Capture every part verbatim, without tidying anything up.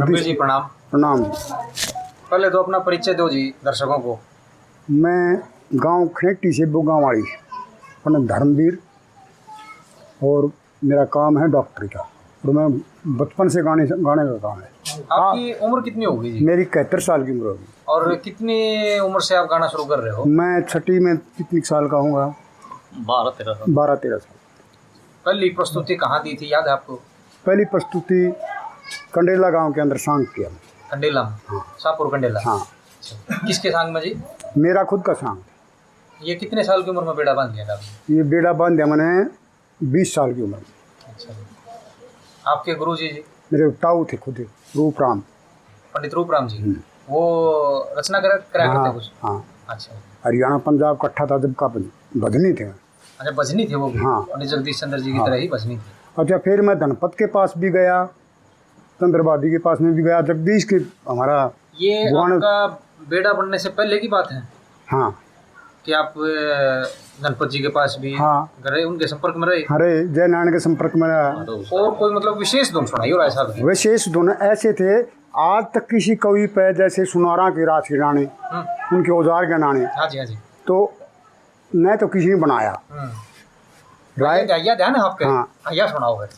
रणबीर जी, प्रणाम। प्रणाम। पहले तो अपना परिचय दो जी दर्शकों को। मैं गांव खनेटी से, बुगांव वाली, अपना धर्मवीर, और मेरा काम है डॉक्टरी का, और मैं बचपन से गाने, गाने का काम है। आपकी उम्र कितनी हो गई जी? मेरी इकहत्तर साल की उम्र होगी। और कितनी उम्र से आप गाना शुरू कर रहे हो? मैं छठी में कितनी साल का हूँगा? बारह तेरह साल। बारह तेरह साल। पहली प्रस्तुति कहाँ दी थी, याद है आपको? पहली प्रस्तुति कंडेला गांव के अंदर सांग किया। कंडेला में? हाँ। शाहपुर कंडेला? हाँ। अच्छा। किसके सांग में जी? मेरा खुद का सांग। ये कितने साल की उम्र में बेड़ा बांध लिया था आपने? ये बेड़ा बांध दिया मैंने बीस साल की उम्र में। अच्छा। आपके गुरु जी जी? मेरे ताऊ थे खुद, रूपराम। पंडित रूपराम जी? हम्म। वो रचना करा, करा करते हाँ, कुछ? हाँ। अच्छा। हरियाणा पंजाब इकट्ठा था जब का, भजनी थे। अच्छा, भजनी थे वो भी? हाँ। पंडित जगदीश चंद्र जी की हाँ। तरह ही भजनी थे। अच्छा, फिर मैं धनपत के पास भी गया, चंद्रवादी के पास में भी गया, जगदीश के हमारा ये भगवान आपका बेड़ा बनने से पहले की बात है? हाँ। कि आप, अ, धनपत जी के पास भी हाँ। गए, उनके संपर्क में रहे? अरे, जय नारायण के संपर्क में रहा। और कोई, मतलब, विशेष धुन सुनाई हो राय साहब की? विशेष धुन ऐसे थे, आज तक किसी कवि पे जैसे सुनारा के रास गिनाने, हम्म। उनके औजार गिनाने, हाँ जी, हाँ जी। तो न तो किसी ने बनाया। हम्म। राय या, या ध्यान है आपके? हाँ। हाँ, या सुनाओ फिर।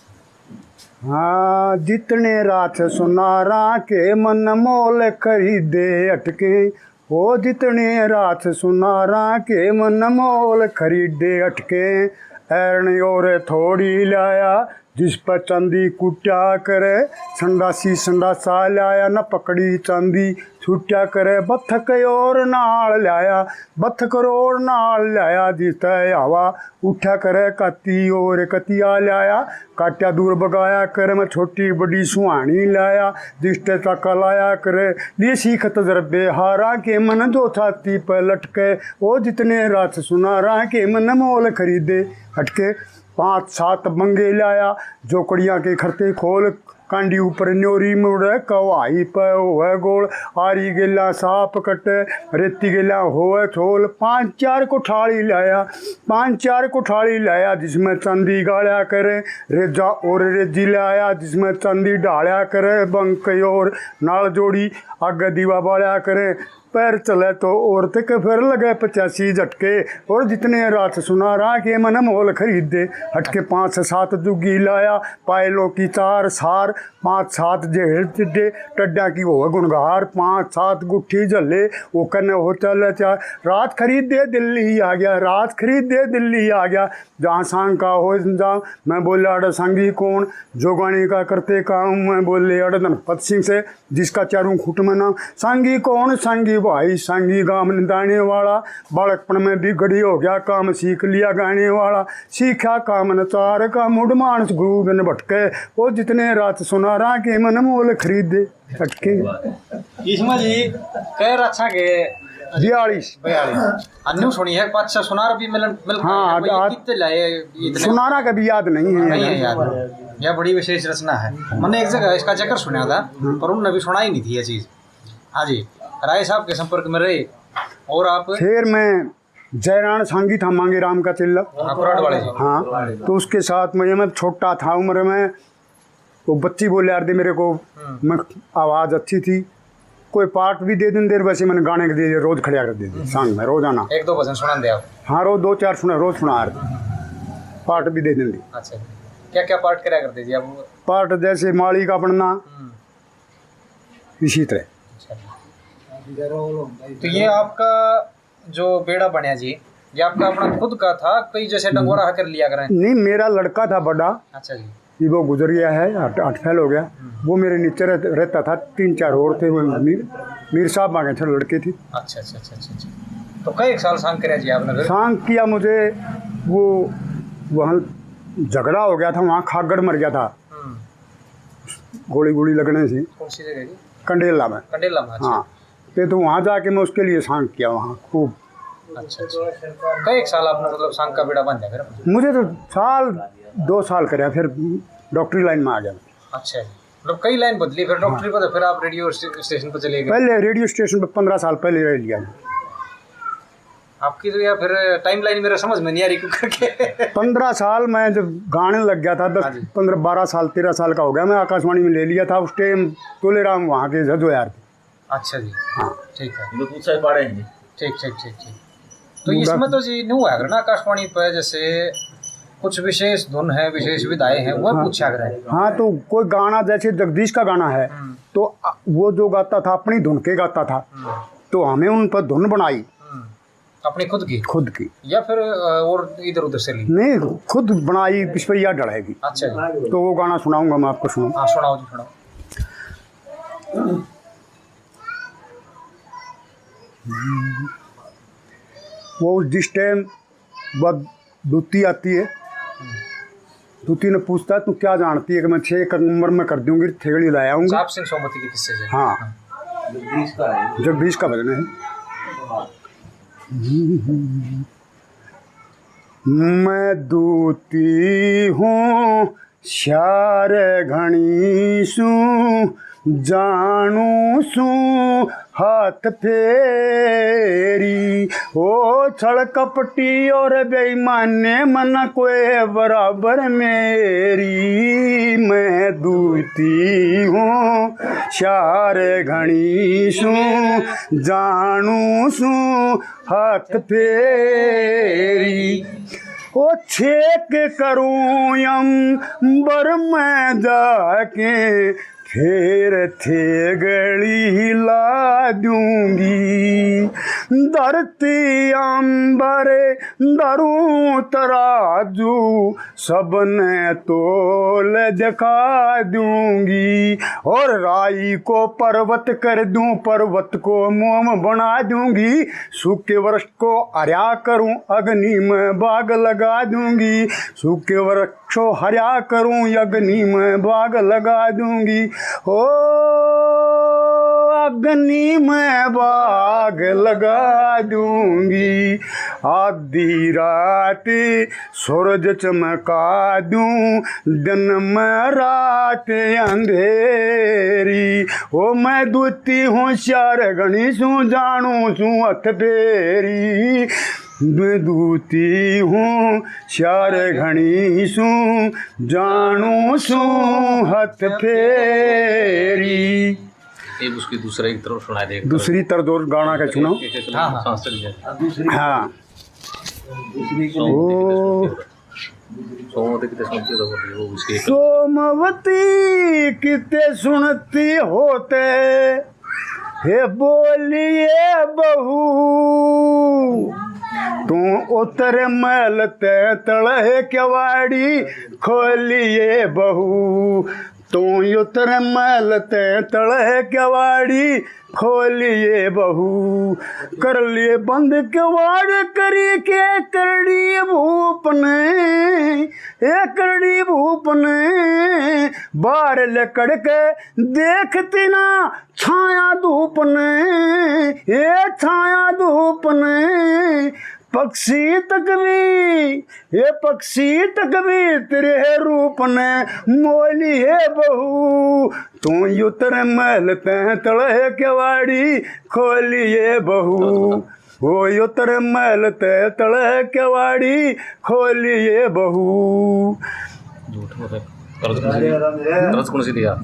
हाँ, जितने रात सुनारा के मन मोल खरीदे अटके, ओ जितने रात सुनारा के मन मोल खरीदे अटके, ऐरण और थोड़ी लाया, जिस पर चांदी कुट्या करे, संडासी संडासा लाया, न पकड़ी चांदी छुट्या करे, बथक और नाल लाया, बथक और नाल लाया, जिस तै हवा उठा करे, काती और कतिया लाया, काट्या दूर बगाया करे, मैं छोटी बड़ी सुहानी लाया, जिस तै तक लाया करे, लिए सीख तजर्बे हारा के मन जो छाती पे लटके, ओ जितने रात सुनारा के मन मोल खरीदे अटके। पाँच सात बंगे लाया, जोकड़ियां के खरते खोल, कांडी ऊपर न्योरी मुड़े, कवाई पे होवे गोल, आरी गेला साप कटे, रेती गेला होवे छोल। पांच चार कोठाली लाया, पांच चार कोठाली लाया, जिसमें चांदी गाल्या करे, रेजा और रेजी लाया, जिसमें चांदी ढाल्या करे, बंक और नाल जोड़ी, आगे दीवा बाल्या करे, पैर चले तो औरत के फिर लगे पचासी झटके, और जितने रात सुनारा के मन मोल खरीदे हटके। पांच सात जुगी लाया, पायलों की चार सार, पांच सात जेल टिड्डे, टड्डा की हो गुणगार, पांच सात गुट्ठी झल्ले, वो कने हो चले चार। रात खरीदे दिल्ली आ गया, रात खरीदे दिल्ली आ गया, जहाँ सांग का हो इंतजाम। मैं बोले, अड़े सांगी कौन, जो गाने का करते काम। मैं बोले, अड़े धनपत सिंह से, जिसका चारों खुट में नाम। सांगी कौन, सांगी भाई, सांगी गाम निदाने वाला, बालकपन में बिगड़ी हो गया काम, सीख लिया गाने वाला, सीखा काम नचार का, मुड़ मानस गुरु बिन भटके, वो जितने रात सुनारा के मन मोल खरीदे अटके। इसमें जी कह रखा के बयालीस। बयालीस। अन्यू सुनी है, पाछा सुनार भी मिलन, मिल हाँ, भाई, ये आज कितने लाए, इतने सुनारा का भी याद नहीं है। नहीं है याद। यह बड़ी विशेष रचना है। मैंने एक जगह इसका जिक्र सुना था, पर उनने भी सुनाई नहीं थी ये चीज़। हाँ जी, राय साहब के संपर्क में रहे। और आप? फिर मैं जयराम सांगी था, मांगे राम का चेला। हाँ, कुराड़ वाले जी। हाँ, तो उसके साथ में, मैं छोटा था उम्र में, वो बच्ची बोले यार दे मेरे को, हम्म। मैं, आवाज़ अच्छी थी, कोई पार्ट भी दे दें देर, वैसे मैंने गाने के लिए रोज खड़ा कर देते, हम्म। सांग में रोजाना। एक दो भजन सुना दे आप। हाँ, रोज दो चार सुना, रोज सुना यार। हम्म। पार्ट भी दे दें। अच्छा, क्या क्या पार्ट करा करते जी आप? पार्ट जैसे माली का बनना, हम्म। इसी तरह। अच्छा। तो ये आपका जो बेड़ा बनया जी, ये आपका अपना खुद का था, कई जैसे डंगोरा कर लिया करें? नहीं, मेरा लड़का था बड़ा। अच्छा जी। ये वो गुजर गया है, हार्ट, हार्ट फेल हो गया। हम्म। वो मेरे नीचे रह-, रहता था, तीन चार और थे, वो मीर, मीर साहब मांगे थे लड़के थे। अच्छा, अच्छा, अच्छा, अच्छा, अच्छा। तो कई एक साल सांग करया जी आपने फिर? सांग किया मुझे, वो वहाँ झगड़ा हो गया था, वहाँ खागड़ मर गया था। हम्म। गोली, गोली लगने से। कौन सी जगह जी? कंडेला में। कंडेला में, अच्छा। हाँ। ते तो वहाँ जाके मैं उसके लिए सांग किया वहाँ खूब। अच्छा, अच्छा। कई एक साल आपने मतलब सांग का बेड़ा बांधा फिर? मुझे तो साल, दो साल करया, फिर डॉक्टरी लाइन में आ गया। अच्छा जी। मतलब कई लाइन बदली फिर डॉक्टरी हाँ। पर, तो फिर आप रेडियो स्टे-, स्टेशन पर चले गए? पहले रेडियो स्टेशन पर पन्द्रह साल पहले रह लिया। आपकी तो यार फिर टाइमलाइन मेरे समझ में नहीं आ रही क्यों करके। पंद्रह साल मैं जब गाने लग गया था, दस, हाँ जी। पंद्रह, बारह साल, तेरह साल का हो गया, मैं आकाशवाणी में ले लिया था उस टाइम। तुलेराम वहाँ के जजो यार थे। अच्छा जी। हाँ। ठीक है। ये तो पूछा ही पाड़े हैं जी। ठीक, ठीक, ठीक, ठीक। तो पूरा इसमें तो जी न्यू है ना, आकाशवाणी पे जैसे कुछ विशेष धुन है, विशेष विधाएं हैं, वो हाँ। पूछा करें। हाँ, तो कोई गाना जैसे जगदीश का गाना है, हम्म। तो अ, वो जो गाता था अपनी धुन के गाता था, हम्म। तो हमें उन पर धुन बनाई। हम्म। अपनी खुद की? खुद की। या फिर, अ, और इधर उधर से ली? नहीं, खुद बनाई, इस पर यह डलेगी। अच्छा जी। तो वो गाना सुनाऊंगा मैं आपको, सुनो। हाँ, सुनाओ जी, सुनाओ। वो जिस टाइम वो दूती आती है, दूती ने पूछता है, "तू क्या जानती है कि मैं छः एक नंबर में कर दूंगी, थेगड़ी ला आऊंगी?" साहब सिंह सोमवती के किस्से से। हाँ। हाँ। जगदीश का है। जगदीश का भजन है। मैं दूती हूँ, श्यार घणी सूं, जानू सूं हाथ फेरी। ओ छल कपटी और बेईमाने, मन कोए बराबर मेरी। मैं दूती हूँ, श्यार घणी सूं, जानू सूं हाथ फेरी। ओ छेक करूं अंबर में जाके, फिर थेगड़ी ला दूंगी। धरती अंबर धरूं तराजू, सबने तोल दिखा दूंगी। और राई को पर्वत कर दूं, पर्वत को मोम बना दूंगी। सूखे वृक्ष को हरा करूं, अग्नि में बाग लगा दूंगी। सूखे वृक्ष को हरा करूं, अग्नि में बाग लगा दूंगी। ओ, अग्नि में बाग लगा दूंगी। आधी रात सूरज चमका दूं, दिन में रात अंधेरी। ओ, मैं दूती हूँ, श्यार घणी सूं, जानू सूं हथ फेरी। मैं दूती हूँ, श्यार घणी सूं, जानू सूं हथ फेरी। ये उसकी दूसरा एक तरफ सुना दे, एक दूसरी तरफ। तर्ज और गाना का सुनाओ। एक, एक, एक हाँ, हाँ। सांस चली जाए। हाँ। दूसरी को ओ। सोमवती कितने सुनती हो तो बोलिए, वो उसके एक। सोमवती कितने सुनती होते, हे बोलिए बहू, तू उतर महल ते तले केवाड़ी खोलिए बहू, तू उतर महल ते तले केवाड़ी खोलिए बहू। कर लिए बंद केवाड़ करी के करड़ी भूप ने, ए करड़ी भूप ने, बाहर लकड़ के देखती ना छाया धूप ने, ए छाया धूप ने। पक्षी तक भी, ये पक्षी तक भी तेरे रूप ने मोली है बहू। तू उतर महल ते तले केवाड़ी खोलिए बहू। ओ उतर महल ते तले केवाड़ी खोलिए बहू। झूठ बोले, कर्ज कौन सी दिया? कर्ज कौन सी दिया?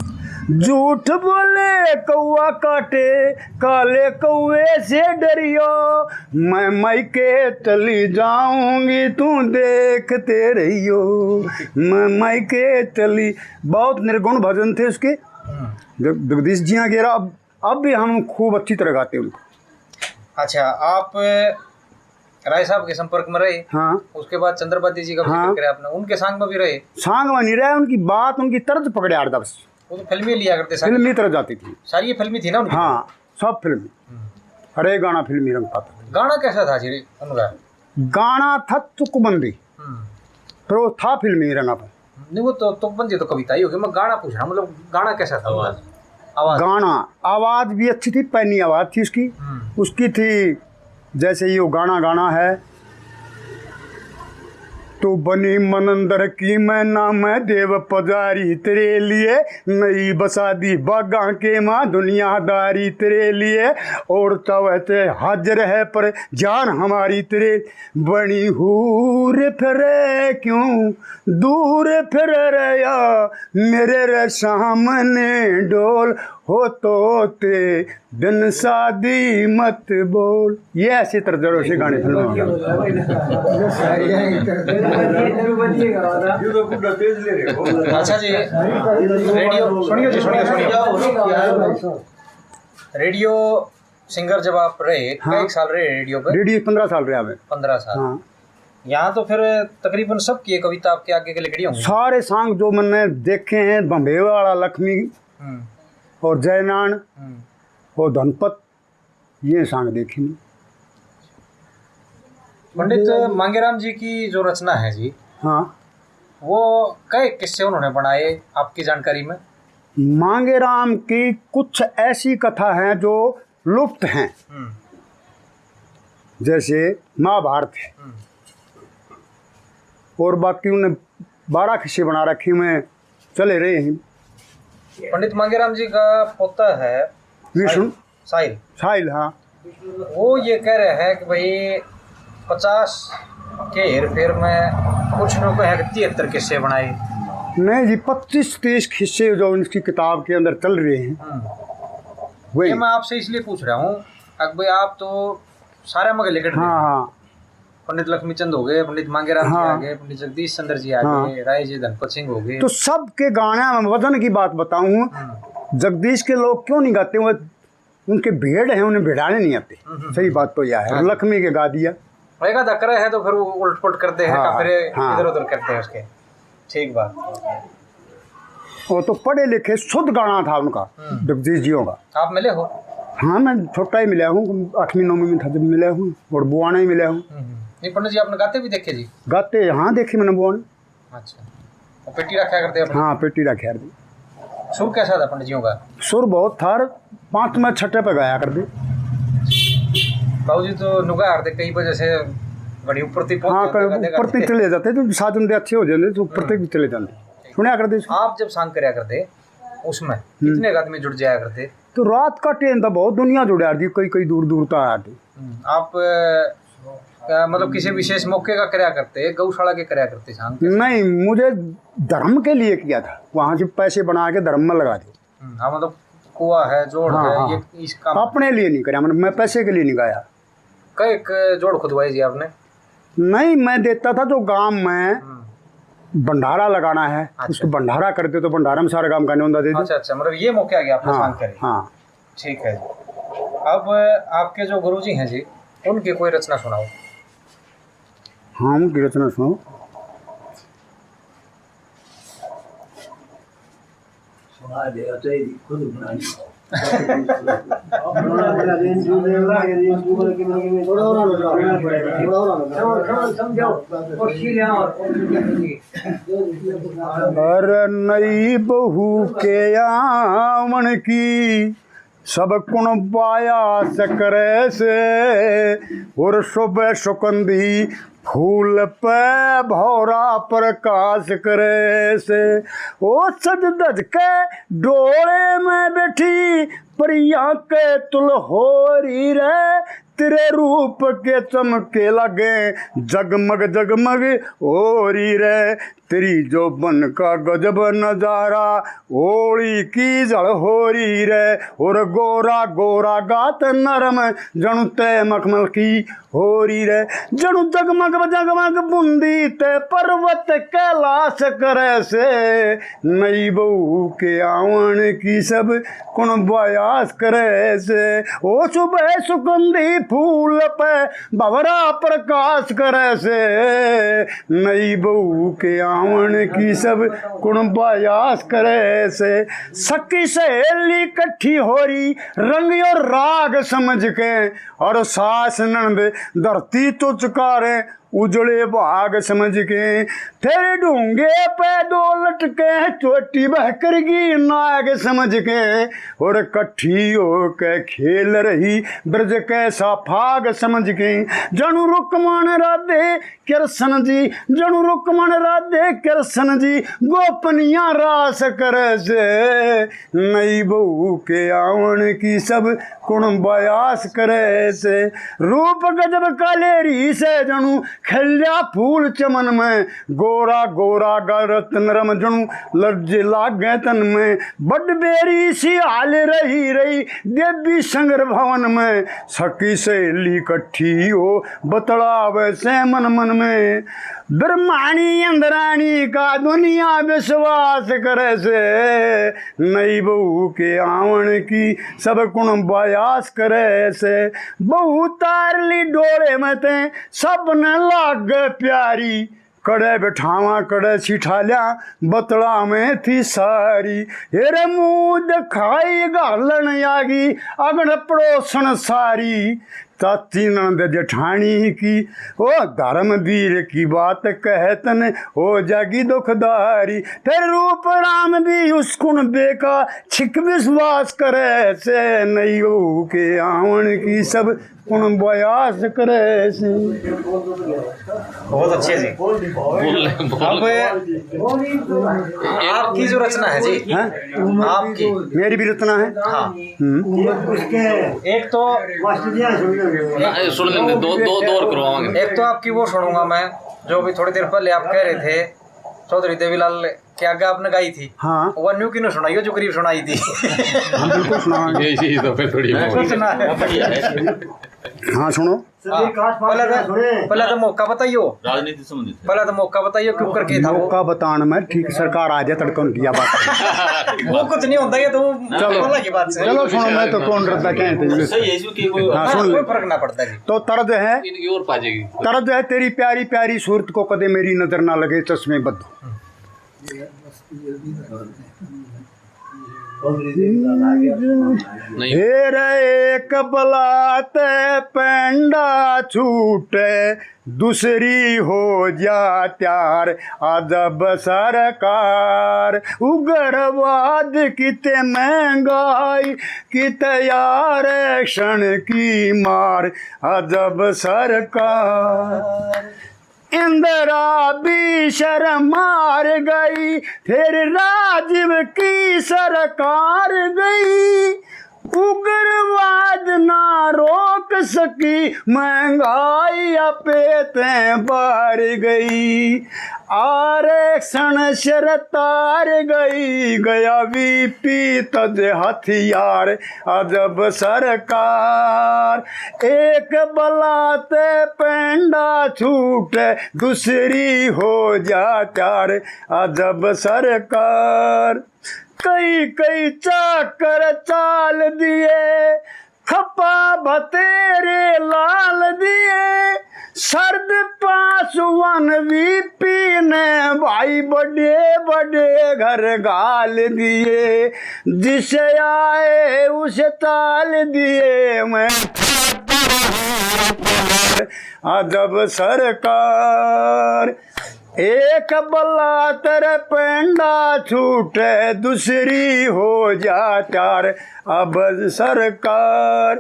झूठ बोले कौआ काटे, काले कौए से डरियो। मैं मायके चली जाऊंगी, तू देखते रहियो। मैं मायके चली, बहुत निर्गुण भजन थे उसके। हम्म। जग-, जगदीश जी यहाँ गेरा, अब, अब भी हम खूब अच्छी तरह गाते हैं उनको। अच्छा, आप राय साहब के संपर्क में रहे? हाँ। उसके बाद चंद्रपाती जी का भी हाँ। जिक्र करा आपने, उनके सांग में भी रहे? सांग में नहीं रहे, उनकी बात, उनकी तर्ज पकड़े आठ दस। वो तो फिल्मी लिया करते सारे। फिल्मी तर्ज आती थी। सारी ये फिल्मी थी ना उनकी? हाँ, सब फिल्मी। हम्म। हर एक गाना फिल्मी रंग पाता। गाना कैसा था जी उनका? गाना था तुकबंदी, हम्म। पर वो था फिल्मी रंगा पर। नहीं, वो तो तुकबंदी तो कविता ही होगी, मैं गाना पूछ रहा हूँ, मतलब गाना कैसा था? आवाज। आवाज। गाना, आवाज भी अच्छी थी, पैनी आवाज थी उसकी। हम्म। उसकी थी, जैसे ये गाना गाना है, तू बनी मनंदर की मैना, मैं देव पुजारी तेरे लिए। नई बसा दी बागां के माँ दुनियादारी तेरे लिए। और तवे ते हाजिर है पर जान हमारी तेरे। बनी हूर फिरे क्यों दूर फिर रहा, मेरे रे सामने डोल। हो तो ते दिन शादी मत बोल। ये ऐसे तरह से गाने फिल्म। अच्छा जी, रेडियो सुनिए जी, सुनिए, सुनिए। रेडियो सिंगर जब आप रहे, हाँ। कई साल रहे रेडियो पे? रेडियो पंद्रह साल रहा मैं। पंद्रह साल। हाँ। यहाँ तो फिर तकरीबन सबकी ये कविता आपके आगे के लिखड़ी होंगी। सारे सॉन्ग जो मैंने देखे हैं, बम्बे वाला लक्ष्मी हम्म। और जयनान हम्म। और धनपत, ये सॉन्ग देखे नहीं। पंडित मांगेराम जी की जो रचना है जी, हाँ। वो कई किस्से उन्होंने बनाए आपकी जानकारी में? मांगेराम की कुछ ऐसी कथा हैं जो लुप्त हैं, हम्म। जैसे महाभारत है, हम्म। और बाकी उन्हें बारह किस्से बना रखे हुए चले रहे हैं। पंडित मांगेराम जी का पोता है विष्णु। साहिल। साहिल, हाँ। वो ये कह रहे हैं कि भाई, पचास के हेर फेर में कुछ लोग हैं कि तिहत्तर किस्से बनाए। नहीं जी, पच्चीस तीस किस्से जो उनकी किताब के अंदर चल रहे हैं, हम्म। वही। ये मैं आपसे इसलिए पूछ रहा हूँ, अब भाई, आप तो सारे मगे लिख रहे हाँ, हैं। हाँ। पंडित लक्ष्मी चंद हो गए, पंडित मांगेराम जी आ हाँ। गए, पंडित जगदीश चंद्र जी आ हाँ। गए, राय जी धनपत सिंह हो गए। तो सबके गाने में वजन की बात बताऊं, हम्म। जगदीश के लोग क्यों नहीं गाते? वो उनके भेड़ हैं, उन्हें भिड़ाने नहीं आते। हम्म, हम्म, सही हम्म। बात तो यह है। हाँ। लक्ष्मी के गा दिया। एक आधा करे है तो फिर वो उलट पुलट करते हैं, हाँ, या फिर हाँ। इधर उधर करते हैं उसके। ठीक बात। वो तो पढ़े लिखे शुद्ध गाना था उनका, हम्म। जगदीश जियों का। आप मिले हो? हाँ, मैं छोटा ही मिला हूँ, आठवीं नौवीं में था जब मिला हूँ, और बुआना ही मिला हूँ। हम्म, हम्म। नहीं, पंडित जी, आपने गाते भी देखे जी? गाते, हाँ, देखे मैंने बुआना। अच्छा, वो पेटी रखा करते अपने? हाँ, पेटी रखा करते। सुर कैसा था पंडित जियों का? सुर बहुत था, पाँच में छठे पे गाया करते। बाबू जी तो नुगा हारते कई वजह से घड़ी ऊपर तक पहुंच हाँ, जाते, कई गाते, ऊपर तक गाते। चले जाते, तो साजन दे अच्छे हो जाते, तो ऊपर तक हम्म। भी चले जाते। सुनया करते। आप जब सांग करया करते, उसमें हम्म। कितने आदमी जुड़ जाया करते? तो रात का टेम था, बहुत दुनिया जुड़ा यार जी, कई कई दूर दूर तक आया था। हम्म, आप अ, मतलब किसी विशेष मौके का करया करते, गौशाला के करया करते सांग के? नहीं, मुझे धर्म के लिए किया था, वहाँ से पैसे बना के धर्म में लगा दिए। हम्म, हाँ, मतलब कुआ है, जोड़ हाँ, है, हाँ। ये इस काम अपने लिए नहीं करया, मतलब मैं पैसे के लिए नहीं गाया। कई एक जोड़ खुदवाई जी आपने? नहीं, मैं देता था जो गांव में हम्म। भंडारा लगाना है, अच्छा। उसको भंडारा कर दे तो भंडारा में सारे गांव का न्योंदा दे दे। अच्छा, अच्छा, मतलब ये मौके आ गया आपने हाँ, सांग करे। हाँ। ठीक है जी। अब आपके जो गुरु जी हैं जी, उनकी कोई रचना सुनाओ। हाँ, उनकी रचना सुनाओ। सुना दे, तो ये खुद बनानी। समझाओ, कुर्सी ले आओ। अरे नई बहू के आवन की सब कुण बायास करे से, और सुबह सुगंधी फूल पे भौरा प्रकाश करे से। ओ सज धज के डोले में बैठी, परियां के तुल होरी रे, तेरे रूप के चमके लगे, जगमग जगमग होरी रे। तेरी जोबन का गजब नजारा, ओली की जल होरी रे। और गोरा गोरा गात नरम, जणु ते मखमल की होरी रे। जणु जगमग जगमग बूंदी ते पर्वत कैलाश करे से। नई बहू के आवन की सब कुण बायास करे से। ओ सुबह सुगंधी फूल पे भवरा प्रकाश करे से। नई बहू के आवन की सब कुण बायास करे से। सखी सहेली इकट्ठी होरी, रंग और राग समझ के, और सास ननद धरती चुचकारे, उजड़े भाग समझ के, फिर ढूंगे पे दो लटके, चोटी बहकर की नाग समझ के, और कट्ठी होके खेल रही ब्रज कैसा फाग समझ के। जणु रुक्मण राधे कृष्ण जी, जणु रुक्मण राधे कृष्ण जी, गोपनिया रास करे से। नई बहू के आवण की सब कुण बयास करे से। रूप गजब का लेरी से, जणु खिल्या फूल चमन में। गोरा गोरा गा रतन रम, जणु लज्ज लागे तन में। बड़ बेरी सी हाल रही रही, देवी संगर भवन में। सखी सहेली इकट्ठी हो, बतलावे से मन मन में। ब्रह्माणी इंद्राणी का दुनिया विश्वास करे से। नई बहू के आवण की सब कुण बयास करे से। बहू तार ली डोले में ते, सबने लागे प्यारी। कड़े बिठावा, कड़े सिठा ल्या, बतला में थी सारी। हेरे मुंह दिखाई घालन आगी, अगन पड़ोसन सारी। चाची नंद जेठानी की, ओ धर्मवीर की बात कहे तने, हो जागी दुखदारी। फिर रूप राम भी उसकुण बेका, छिक विश्वास करे से। नई बहू के आवण की सब कुण बयास करे से। बहुत अच्छे जी। बोल, बोल। अब आपकी जो रचना है जी, हैं? आपकी। मेरी भी रचना है। हाँ। हम्म। एक तो ना, ए, सुन लेंदे, दो, दो, दो और करवावांगे। एक तो आपकी वो सुनूंगा मैं, जो अभी थोड़ी देर पहले आप कह रहे थे, चौधरी देवीलाल के आगे आपने गाई थी। हाँ। वो न्यू की न्यू सुनाइयो, जो करीब सुनाई थी। हम बिल्कुल सुनाएंगे। ये, ये तो फिर थोड़ी कुछ ना है। हाँ, सुनो। हाँ, पहले तो, पहले तो मौका बताइयो। राजनीति संबंधित है। पहले तो मौका बताइयो, क्यों करके था वो? मौका बताने में ठीक सरकार आ जाए, तड़कन किया बात। वो कुछ नहीं होता, ये तो चलो। अलग ही बात है। चलो सुनो, मैं तो कौन डरता, क्या है तो सही है, इसमें कि वो हाँ, हाँ, सुन कोई ले। फर्क ना पड़ता जी। तो तर्ज है, इनकी ओर पा जाएगी। तर्ज है, तेरी प्यारी प्यारी सूरत को कदे मेरी नजर ना लगे चश्मे बद। नहीं। फिर एक बलात पेंडा छूटे, दूसरी हो जा त्यार। अजब सरकार, उग्रवाद किते, महंगाई किते, आरक्षण की मार। अजब सरकार। इंदिरा भी शर्म हार गई, फिर राजीव की सरकार गई। उग्रवाद ना रोक सकी, महंगाई आपे ते बार गई। आरक्षण शर्त हार गई, गया वीपी तज हथियार। अजब सरकार, एक बलात पेंडा छूटे, दूसरी हो जा त्यार। अजब सरकार, कई कई चक्कर चाल दिए, खपा बतेरे लाल दिए। शरद पासवान वीपी ने भाई बड़े बड़े घर गाल दिए, जिसे आए उसे ताल दिए। मैं अजब सरकार, एक बलात पेंडा छूटे, दूसरी हो जा त्यार। अब सरकार,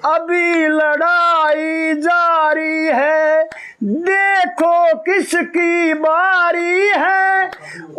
अभी लड़ाई जारी है, देखो किसकी बारी है।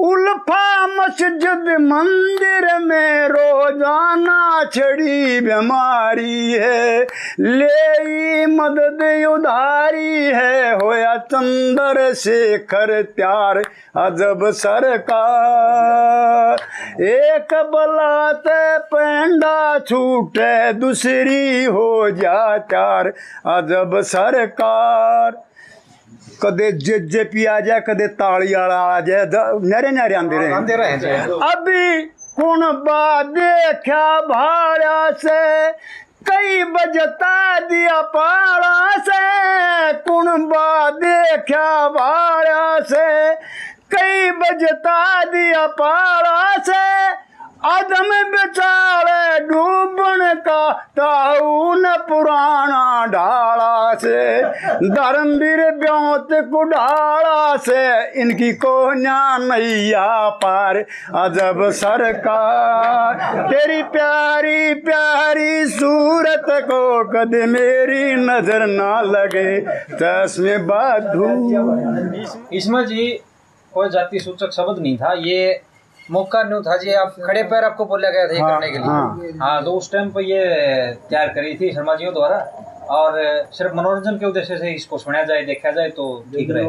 उल्फा मस्जिद मंदिर में रोजाना छड़ी बीमारी है, ले मदद उधारी है, होया चंद्रशेखर त्यार। अजब सरकार, एक बलात पेंडा छूटे, दूसरी हो जा त्यार। अजब सरकार, कदे जेजेपी आ जाए, कदे ताली वाला आ जाए, द-, न्यारे न्यारे आंदे रहे। आंदे रहे जी। अभी कुण बा देख्या भाड़ा से, कई बजता दिया पाड़ा से, कुण बा देख्या भाड़ा से, कई बजता दिया पाड़ा से। अधम बिचाले डूबण का ताऊ न पुराना ढाला से, धर्मवीर ब्योंत कुडाला से, इनकी कोन्या नैया पार। अजब सरकार तेरी प्यारी प्यारी सूरत को कद मेरी नजर ना लगे, चश्मे बंधू। इसमें जी कोई जाति सूचक शब्द नहीं था, ये मौका न्यू था जी, आप खड़े पैर आपको बोला गया था ये हाँ, करने के लिए। हाँ। हाँ, तो उस टाइम पर ये तैयार करी थी शर्मा जी द्वारा, और सिर्फ मनोरंजन के उद्देश्य से इसको सुना जाए, देखा जाए तो ठीक रहे।